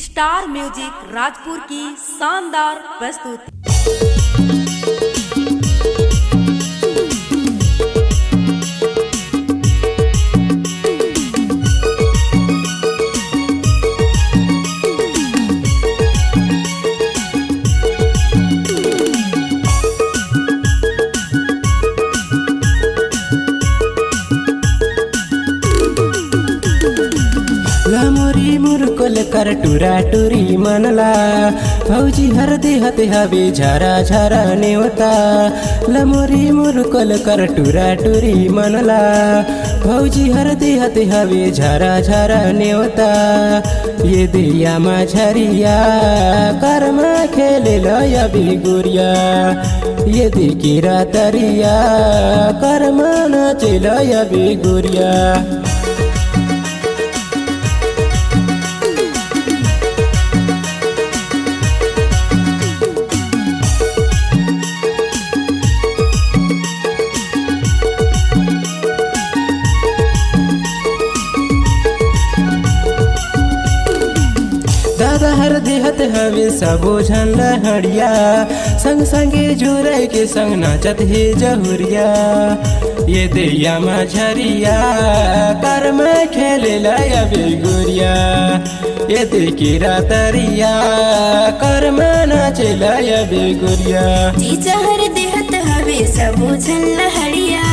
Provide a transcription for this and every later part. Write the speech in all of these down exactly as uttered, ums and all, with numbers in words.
Star music Rajpur की शानदार प्रस्तुति। लमोरी मुरकुल कर टूरा टूरी मन ला, भौजी हर देहत हवे झरा झरा नेवता। लमोरी मुरकुल कर टूरा टूरी मन ला, भौजी हर देहत हवे झरा झरा नेवता। ये दैया मझरिया करमा खेले लया बेगुरिया, ये दिकिरा तरिया करमा नाचे लया बेगुरिया। दादा हर देहत हवे सबो झन लहड़िया, संग संगे जुरे के संग नाचत हे जहुरिया। ये दैया मझरिया करमा खेले लया बेगुरिया, ये दिकिरा तरिया करमा नाचे लया बेगुरिया। जीजा हर देहत हवे सबो झन लहड़िया,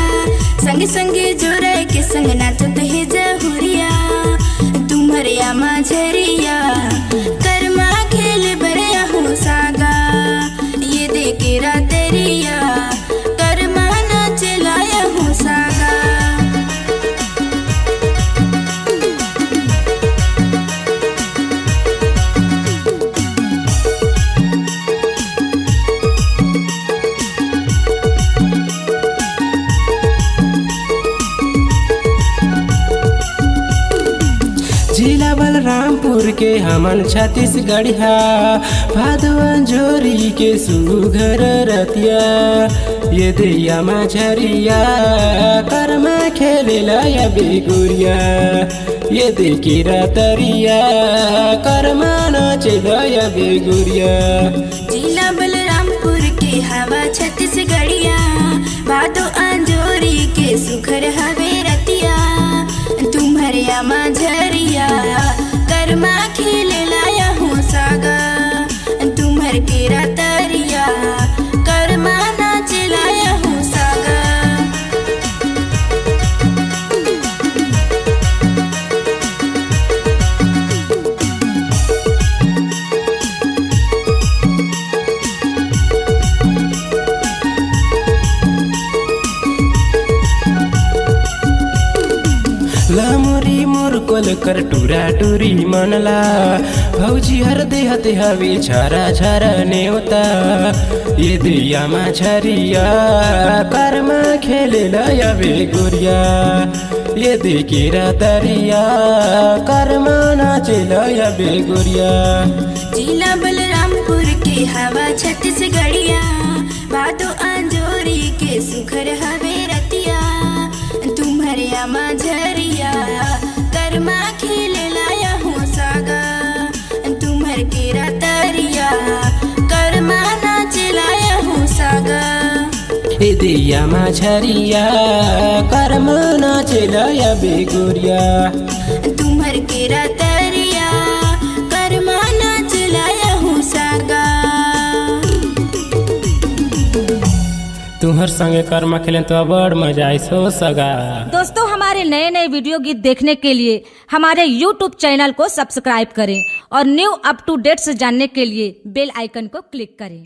संग संगे जुरे के संग नाचत हे जहुरिया। तुम्हरिया मझरिया करमा खेले बर आहू सागा, ये दिकिरा तरिया करमा नाचे लया हूँ सागा। जिला बलरामपुर के हमन छत्तीसगढ़िया, भादो अंजोरी के सुघर रतिया। ये दैया मझरिया करमा खेले लया बेगुरिया, ये दिकिरा तरिया करमा नाचे लया बेगुरिया। जिला बलरामपुर के हवा छत्तीसगढ़िया, भादो अंजोरी के सुघर हवे रतिया। तुम्हरिया मझरिया करमा खेले लया हूँ सागा, तुम्हर के रतरिया करमा नाचे लया हूँ सागा। लमोरी मुरकुल कर टूरा टूरी मन ला, भौजी हर देहत हवे झरा झरा नेवता। ये दैया मझरिया करमा खेले लया बेगुरिया, ये दिकिरा तरिया करमा नाचे लया बेगुरिया। जिला बलरामपुर के हवा छत्तीसगढ़िया, भादो अंजोरी के सुघर हवे रतिया। तुम्हरिया मझरिया करमा खेले लया हूँ सागा, तुम्हर के रतरिया करमा नाचे लया हूँ सागा। ए दैया मझरिया करमा नाचे लया बेगुरिया। तुम्हर के रतरिया करमा नाचे लया हूँ सागा। तुम्हर संगे करमा खेलेन तो बड़ मजा आइस हो सगा। दोस्तों, हमारे नए नए वीडियो गीत देखने के लिए हमारे YouTube चैनल को सब्सक्राइब करें और न्यू अप टू डेट्स जानने के लिए बेल आइकन को क्लिक करें।